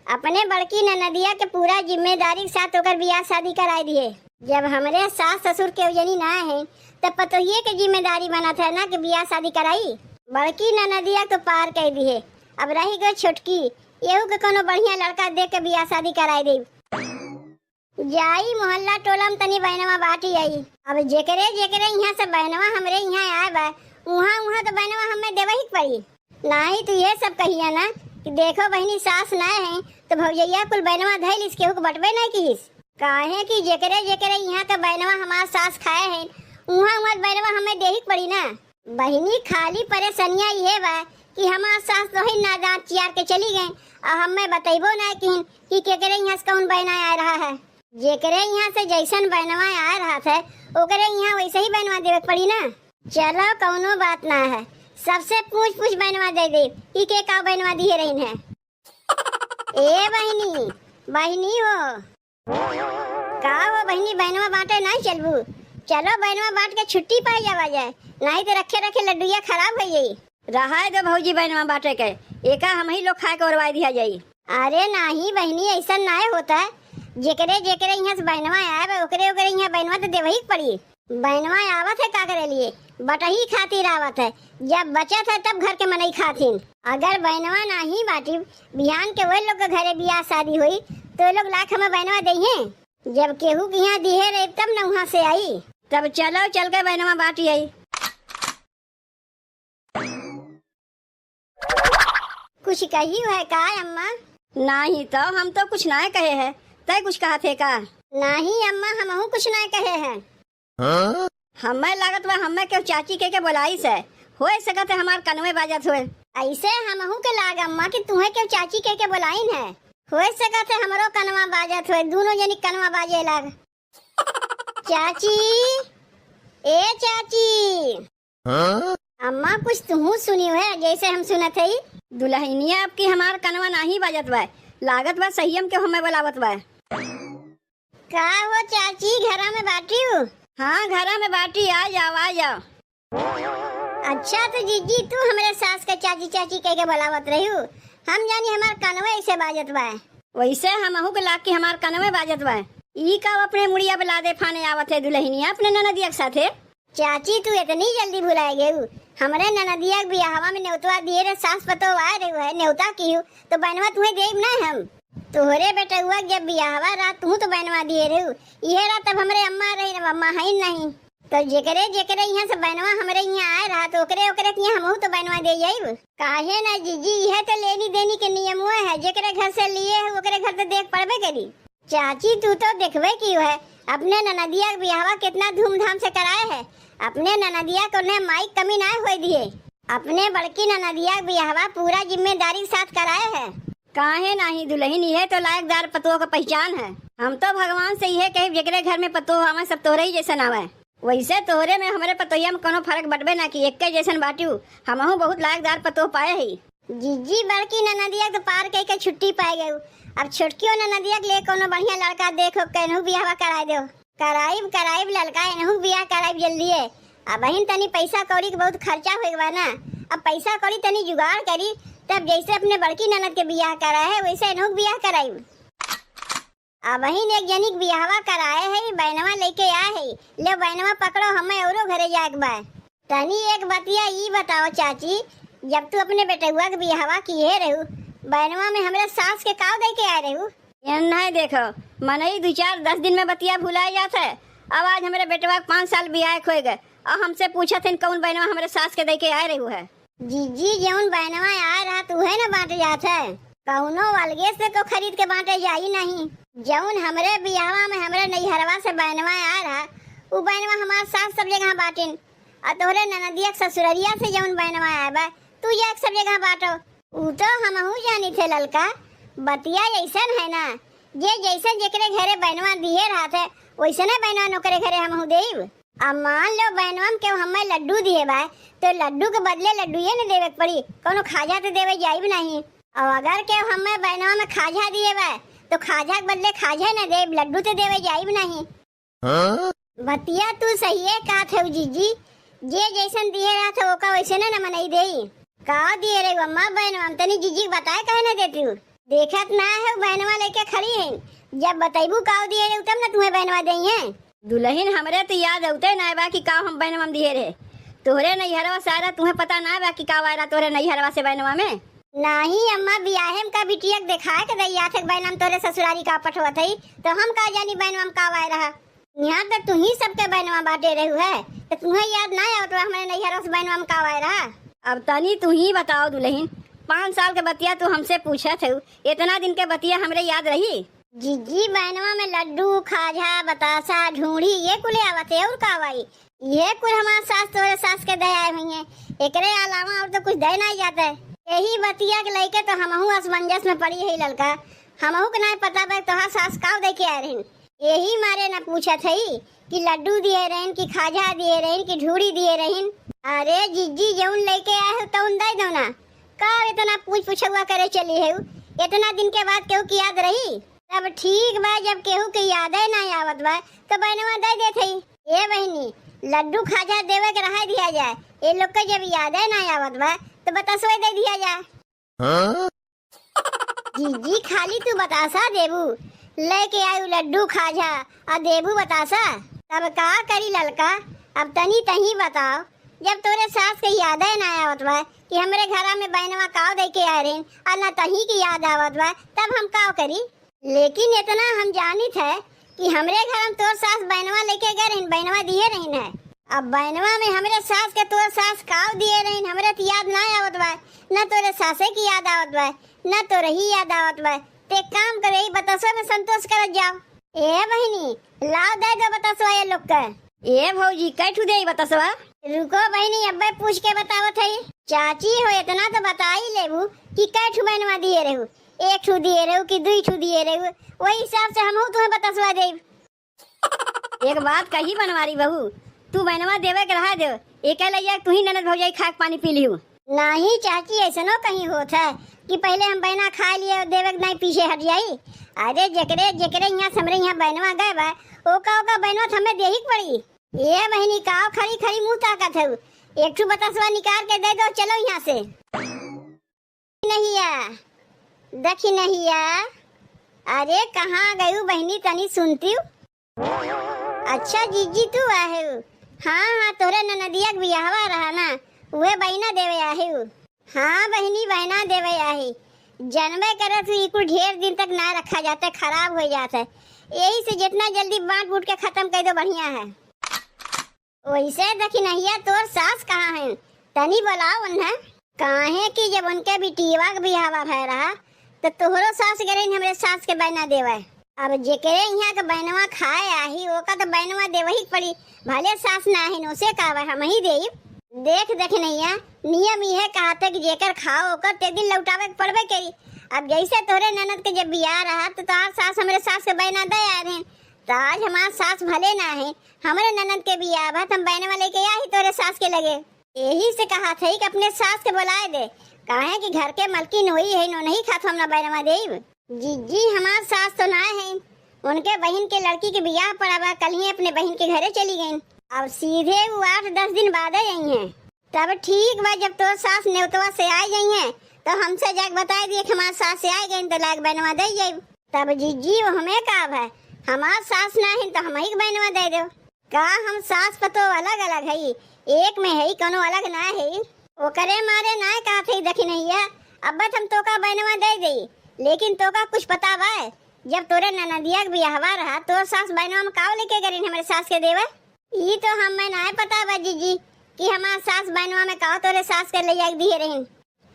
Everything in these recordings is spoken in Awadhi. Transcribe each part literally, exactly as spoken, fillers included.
अपने बड़की ननदिया के पूरा जिम्मेदारी के साथ ओकर बियाह शादी कराई दिहे। जब हमरे सास ससुर केहू जनी ना है, तब पतोहिए के जिम्मेदारी बनत है ना कि बियाह शादी कराई। बड़की ननदिया तो पार कर दिहे, अब रही गई छोटकी, एहू के कोनो बढ़िया लड़का देख के बियाह शादी कराई देब। जाई मोहल्ला टोला में तनी बैनवा बाटी आई। अब जेकरे जेकरे इहाँ से बैनवा हमरे इहाँ आए बा, उहाँ उहाँ तो बैनवा हमें देवे ही के पड़ी। नाही तो ये सब कहिया ना कि देखो बहिनी, सास ना है तो भौजैया कुल बैनवा धैलिस, केहू के बटबे नहीं किहिस। काहे कि जेकरे जेकरे इहाँ के बैनवा हमार सास खाए है, उहाँ उहाँ बैनवा हमें देही के पड़ी ना। बहिनी, खाली परेशानिया इहे बा कि हमार सास तो ही ना दाँत चियार के चली गई, और हमें बतैबो ना किन कि केकरे यहाँ से कौन बैना आ रहा है। जेकरे यहाँ से जैसन बैनवा आ रहा है, ओकरे यहाँ वैसे ही बैनवा देवे के पड़ी ना। चलो, कौनो बात ना है, सबसे पूछ पूछ बैनवा दे दे कि के का बैनवा दिए रही है। ए बहिनी, बहिनी हो, का हो बहिनी, बैनवा बाँटे नाहीं चलबू? चलो, बैनवा बाँट के छुट्टी पाई जावा जाए, नाहीं तो रखे रखे लड्डुइया खराब होइ जाई। रहाए दो भौजी, बैनवा बाँटे के, एका हमही लोग खाए के ओरवाए दिया जाई। अरे नाहीं बहिनी, ऐसन नाहीं होता है। जेकरे जेकरे यहाँ से बैनवा आए बा, ओकरे ओकरे यहाँ बैनवा तो देवही के पड़ी। बैनवा आवत है का करे लिए? बटही खातिर आवत है। जब बचत है तब घर के मनई खाथिन। अगर बैनवा नाहीं बाँटिब, बिहान के वही लोग के घरे बियाह शादी होई, तो ये लोग लाख हमें बैनवा देइहें। जब केहू के यहाँ दिहे रहे तब न वहाँ से आई। तब चलो, चल के बैनवा बाँटी आई। कुछ कही है का अम्मा? नाहीं तो, हम तो कुछ नाहीं कहे है, तै कुछ कहत है का? नाहीं अम्मा, हमहू कुछ नाहीं कहे है। हाँ? हमें लागत बा हमें केहू चाची कह के बोलाइस है, होए सकत है हमार कनवे बाजत होए। ऐसे हमहू के लाग अम्मा कि तुहें केहू चाची कह के बोलाइन है, होए सकत है हमरो कनवा बाजत होए, दूनो जनी कनवा बाजे लाग। चाची, ए चाची। हाँ? अम्मा, कुछ तुहू सुनियो है जैसे हम सुनत हई। दुलहिनिया, अब की हमार कनवा नाहीं बाजत बा, लागत बा सहियम के हमें बोलावत बा। का हो चाची, घरा में बाटिउ? हाँ, घरा में बाटी, आ जाओ, आ जाओ। अच्छा, तो जीजी, तू हमरे सास के चाची, चाची कह के बोलावत रहिउ, हम जानी हमार कनवा ऐसे बाजत बा। वैसे हमहू के लाग कि हमार कनवे बाजत बा। ई का अपने मुड़िया पे लादे फाने आवत है दुलहिनिया अपने ननदिया के साथे? चाची, तू इतनी जल्दी भुलाए गयू? हमरे ननदिया के बियाहवा में नेवतवा दिए रहे, सास पतोह आए रहे है, नेवता किहू, तो बैनवा तुहें देब ना हम। तोहरे बेटउआ के जब बियाहवा रहा, तू तो बैनवा दिए रहू। इहे रहा तब हमरे अम्मा रही, अब अम्मा है नहीं। तो जेकरे जेकरे यहाँ से बैनवा हमरे यहाँ आए रहा, तो ओकरे ओकरे के यहाँ हमहू तो बैनवा दे जाइब। काहे ना जीजी, इहे तो लेनी देनी के नियमवा है, जेकरे घर से लिए है, ओकरे घर तो देख पड़बे करी। चाची, तू तो देखबे की है, अपने ननदिया के बियाहवा कितना धूमधाम से कराए है। अपने ननदिया को ने माई कमी ना होए दिए। अपने बड़की ननदिया के बियाहवा पूरा जिम्मेदारी के साथ कराए है। काहे नाही दुलहिन, इहे तो लायकदार पतोह का पहचान है। हम तो भगवान से इहे कहे, जेकरे घर में पतोह आवे, सब तोहरे ही जैसन आवे। वैसे तोहरे में हमरे पतोहिया में कोनो फर्क बटबे ना कि एक्के जैसन बाटिउ। हमहू बहुत लायकदार पतोह पाए ही। जीजी, बड़की ननदिया तो पार कई के छुट्टी पाए गयू। अब छोटकियो ननदिया के लिए कोनो बढ़िया लड़का देखो, केनहू बियाहवा कराए दो। कराइब, कराइब ललका, एनहू बियाह कराइब जल्दिए। अबहिन तनी पैसा कौड़ी के बहुत खर्चा होए बा ना। अब पैसा कौड़ी तनी जुगाड़ करी, तब जैसे अपने बड़की ननद के बियाह कराए है, वैसे एनहू के बियाह कराइब। अबहिन एक जनी के बियाहवा कराए है, बैनवा लेके आए है। ले बैनवा पकड़ो, हमें औरो घरे जाए के बा। तनी एक बतिया ई बताओ चाची, जब तू अपने बेटउआ के बियाहवा किहे रहू, बैनवा में हमरे सास के काव दे के आए रहू? ये नहीं देखो, मनई दू चार दस दिन में बतिया भुलाए जात है। अब आज हमरे बेटवा के पाँच साल बियाह के होए गए, और हमसे पूछत हन कौन बैनवा हमरे सास के दे के आए रहू है। जीजी, जौन बैनवा आए रहा, तू है ना बांटे जात है, कौनो अलगे से को खरीद के बांटे जाई नहीं। जौन हमरे बियाहवा में हमरे नैहरवा से बैनवा आए रहा, उ बैनवा हमार सास सब जगह बांटिन। आ तोहरे ननदिया के ससुररिया से जौन बैनवा आए बा, तू जाके सब जगह बांटो। ऊ तो हमहू जानी थे ललका, बतिया ऐसन है ना, जे जैसन जेकरे घरे बैनवा दिए रहत है, वैसने बैनवा ओकरे घरे हमहू देब। अब मान लो बैनवा में केहू हमें लड्डू दिए बा, तो लड्डू के बदले लड्डुए न देवे के पड़ी, कोनो खाजा तो देवे जाइब नहीं। और अगर केहू हमें बैनवा में खाजा दिए बा, तो खाजा के बदले खाजा न देब, लड्डू तो देवे जाइब नहीं। हाँ? बतिया तू सहिए कहत हऊ जीजी, जे जैसन दिए रहत है ओका वैसने न मनई देई। का दिए रे अम्मा बैनवा में, तनी जीजी के बताए काहे न देती हूँ? देखत ना है, बैनवा लेके खड़ी है। जब बतैबू काव दिए रहे, तब ना तुम्हें बैनवा देइहैं। दुलहिन, हमरे तो याद अउते ना बा कि काव हम बैनवा में दिए रहे। तोहरे नैहरवा से आए रहा, तुम्हें पता ना बा कि काव आए रहा तोहरे नैहरवा से बैनवा में? नाही अम्मा, बियाहे में का बिटिया के देखाए के दइया थे बैनवा में तोहरे ससुरारी का पठवत है, तो हम का जानी बैनवा में काव आए रहा। यहाँ तो तुही सबके बैनवा बांटे रहू है, तो तुम्हें याद ना आवत बा हमरे नैहरवा से बैनवा में काव आए रहा? अब तनी तुही बताओ दुलहिन, पाँच साल के बतिया तू हमसे पूछत हऊ, इतना दिन के बतिया हमरे याद रही? जिज्जी, बैनवा में लड्डू, खाजा, बतासा, ढूंढी, ये कुल आवत है, और का आई? ये कुल हमार सास तोरे सास के दे आए हुई हैं, एकरे अलावा और तो कुछ दे नहीं जाते। यही बतिया के लेके तो हमहू असमंजस में पड़ी है ललका, हमहू के नहीं पता बा तोहार सास काव दे के आए रहिन। यही मारे न पूछत हई कि लड्डू दिए रहिन, कि खाजा दिए रहिन, कि ढूढ़ी दिए रहिन। अरे जिज्जी, जौन लेके आए हो तौन दे दो ना, का इतना पूछ पुछौआ करे चली है? इतना दिन के बाद केहू की याद रही? तब ठीक बा, जब केहू के यादे ना आवत बा तो बैनवा दे देत हई। ए बहिनी, लड्डू खाजा देवे के रहा दिया जाए, ये लोग के जब यादे ना आवत बा तो बतासवे दे दिया जाए। हाँ? जीजी, खाली तू बतासा देबू, लेके आयु लड्डू खाजा आ देबू बतासा। तब का करी ललका, अब तनी तही बताओ, जब तोरे सास के यादे ना आवत बा कि हमरे घरा में बैनवा काव दे के आए रहिन, आ ना तही के याद आवत बा, तब हम काव करी? लेकिन इतना हम जानित है कि हमरे घर में तोर सास बैनवा लेके गए रहिन, बैनवा दिए रहिन है। अब बैनवा में हमरे सास के तोर सास काव दिए रहिन, हमरे त याद ना आवत बा, न तोरे सासे की याद आवत बा, न तोरे ही याद आवत बा। ते काम करे, ई बतासवा में संतोष करत जाओ। ए बहिनी, लाओ दे दो बतासवा ये लोग के। ए भौजी, कै ठू दे बतासवा? रुको बहिनी, अब्बे पूछ के बतावत है। चाची हो, इतना तो बता ही लेबू कि कै ठू बैनवा दिए रहू। एक ठू दिए रहू कि दुई ठू दिए रहू, वही हिसाब से हमहू तुम्हें बतासवा देब। एक बात कही बनवारी बहू, तू बैनवा देवे के रहा दे, एके लइया तू ही ननद भौजाई खा के पानी पी लिहू। नाही चाची, ऐसनो कहीं होत है कि पहले हम बैना खा लिए और देवे के नहीं पीछे हट जाई। अरे जेकरे जेकरे यहाँ से हमरे यहाँ बैनवा गए बा, ओका ओका बैनवा तो हमें देही के पड़ी। ए बहिनी, काव खड़ी खड़ी मुँह ताकत हऊ, एक ठू बतासवा निकाल के दे दो, चलो यहाँ से। नहिया, दखिनहिया, अरे कहाँ गयू बहिनी, तनी सुनतिउ। अच्छा जीजी तू आहिउ? हाँ, हाँ, तोहरे ननदिया के बियाहवा रहा ना, उहे बैना देवे आहिउ। हाँ बहिनी, बैना देवे आही। जनबे करत हू, ई कुल ढेर दिन तक ना रखा जाता, खराब हो जाता है। यही से जितना जल्दी बांट बूट के खत्म कर दो, बढ़िया है। वैसे दखिनहिया, तोर सास कहाँ हैं? तनी बोलाओ उन्हें। काहे कि जब उनके बिटिया के बियाहवा भय रहा, तो तोहरो सास गए रहिन हमरे सास के बैना देवे। अब जेकरे यहाँ के बैनवा खाए आही, ओका तो बैनवा देवही के पड़ी। भले सास ना आहिन, उसे का बा, हम ही देब। देख दखिनहिया, नियम इहे कहत है कि जेकर खाओ ओकर ते दिन लौटावे के पड़बे करी। अब जैसे तोहरे ननद के जब बियाह रहा, तो तोहार सास हमरे सास के बैना दे आए रहे, तो आज हमार सास भले ना है, हमरे ननद के बियाह बा, त हम बैनवा लेके आही तोरे सास के लगे। यही से कहा थे कि अपने सास के बुलाए दे, काहे कि घर के मलकिन होई है, नो नहीं खात हम ना बैनवा देब। जीजी, हमार सास तो ना है, उनके बहिन के लड़की के बियाह पड़ा बा, कल ही अपने बहिन के घरे चली गईन। अब सीधे वो आठ दस दिन बाद आई हैं। तब ठीक बा, जब तोर सास नेवतवा से आ गई हैं, तो हमसे जाके बताए दिए कि हमार सास से आ गई, तो लाग बैनवा दे जाइब। तब जीजी, वो हमें का है, हमार सास ना है, तो हम ही के बैनवा दे दो। का हम सास पतो अलग अलग हई, एक में हई, कोनो अलग ना है। ओकरे मारे ना कहत हई दखिनहिया, अब हम तोका बैनवा दे देई, लेकिन तोका कुछ पता बा? जब तोरे ननदिया के बियाहवा रहा, तोर सास बैनवा में काव लेके गरीन हमरे सास के देवे? ई तो हमें ना पता बा जीजी कि हमार सास बैनवा में काव तोरे सास के ले जाके दिए रहिन।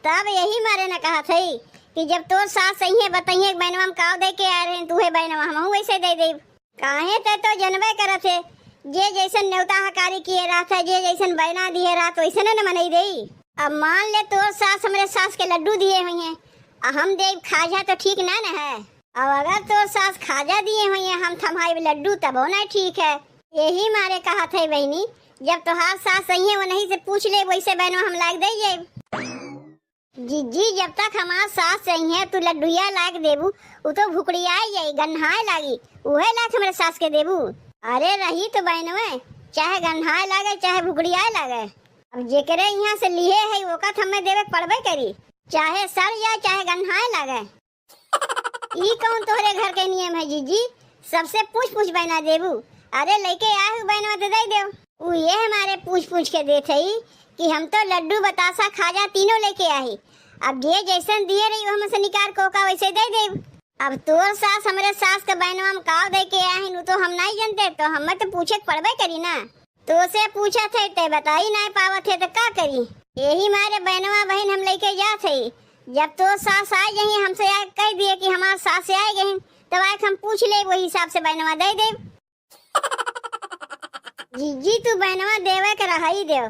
तब यही मारे न कहत हई कि जब तोर सास सही है, बताइए बैनवा में काव दे के आए रहे, तूहे बैनवा हमहू वैसे दे देब। काहे ते तो जनबे करत है, जे जैसन नेवता हकारी किए रहत है, जे जैसन बैना दिए रहत, वैसने न मनई देई। अब मान ले तोर सास हमरे सास के लड्डू दिए हुई हैं, आ हम देब खाजा, तो ठीक ना न है। अब अगर तोर सास खाजा दिए हुई हैं, हम थमाइब लड्डू, तबो ना ठीक है। यही मारे कहत है बहिनी, जब तोहार सास सही है, वो नहीं से पूछ ले, वैसे बैनवा हम लाग दे जाइब। जीजी, जब तक हमार सास चाहिए, तू लड्डुया लाग देबू, उ तो भुकड़ियाई जाई, गन्हाए लागी, उहे लाग हमरे सास के देबू। अरे रही तो बैनवे, चाहे गन्हाए लागे, चाहे भुकड़ियाए लागे। अब जेकरे यहाँ से लिहे है, ओका तो हमें देवे के पड़बे करी, चाहे सड़ जाए, चाहे गन्हाए लागे। ई कौन तोहरे घर के नियम है जीजी? सबसे पूछ पूछ बैना देबू? अरे लइके आए हू बैनवा तो दे देव। उ ये हमारे पूछ पूछ के देत है कि हम तो लड्डू बतासा खाजा तीनों लेके आही। अब जे जैसन दिए रही हमसे निकार कोका वैसे दे देब। अब तोर सास हमरे सास के बैनवा में काव दे के आहिन उ तो हम नहीं जानते, तो हमें तो पूछे के पड़बे करी ना। तो से पूछत है ते बताई नहीं पावत है तो का करी? यही मारे बैनवा बहिन हम लेके जात है। जब तोर सास आ जही हमसे आ कह दिए कि हमार सास आ गई, तब आके हम पूछ ले वही हिसाब से बैनवा दे देब। जीजी तू बैनवा देवे के रहाई देव,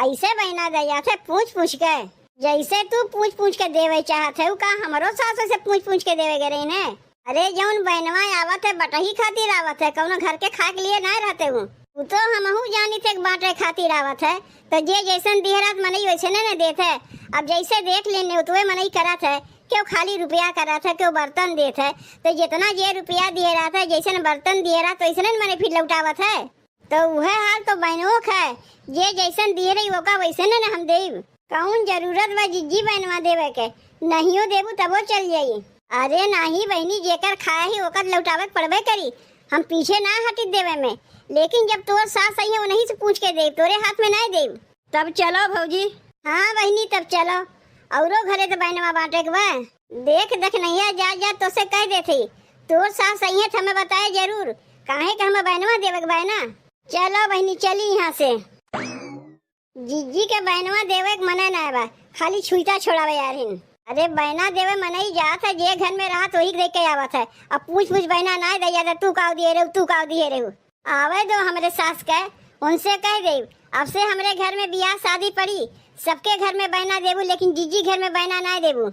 ऐसे बैना दे जात है पूछ पूछ के। जैसे तू पूछ पूछ के देवे चाहत है का हमरो सास से पूछ पूछ के देवे गए रही ने? अरे जौन बैनवा आवत है बटही खातिर आवत है, कौनो घर के खाए के लिए ना रहते हूँ। उ तो हमहू जानी थे बांटे खातिर आवत है, तो जे जैसन दिहरात मनई वैसे ने देत है। अब जैसे देख लेने उतवे मनई करत है, केहू खाली रुपया करत है, केहू बर्तन देत है। तो जितना जे रुपया दिहरात है, जैसन बर्तन दिहरात वैसने न मने फिर लौटावत है। तो उहे हाल तो बहनों के है, जे जैसन दिए रही ओका वैसने न हम देब। कौन जरूरत बा जिज्जी बहनवा देवे के? नहियो देबू तबो चल जाई। अरे नाही बहनी, जेकर खाए ही ओकर लौटावे के पड़बे करी। हम पीछे ना हटी देवे में, लेकिन जब तोर सास आई है उन्हीं से पूछ के देब, तोरे हाथ में ना देब। तब चलो भौजी। हाँ बहनी तब चलो, औरो घरे तो बहनवा बांटे के बा। देख देख नैया जा जा तो से कह देत ही, तोर सास आई है तो हमें बताए जरूर, काहे के हमें बहनवा देवे के बा ना। चलो बहनी चली यहाँ से। जिज्जी के बहनवा देवे के मने ना बा, खाली छुईता छोड़ावे यार हिन। अरे बहना देवे मनई जात है, जे घर में रहत वही दे के आवत है। अब पूछ पूछ बहना ना दे जाता, तू काव दिए रहू, तू काव दिए रहू। आवे दो हमरे सास के, उनसे कह देब, अब से हमरे घर में बियाह शादी पड़ी, सबके घर में बहना देबू, लेकिन जिज्जी घर में बहना ना देबू।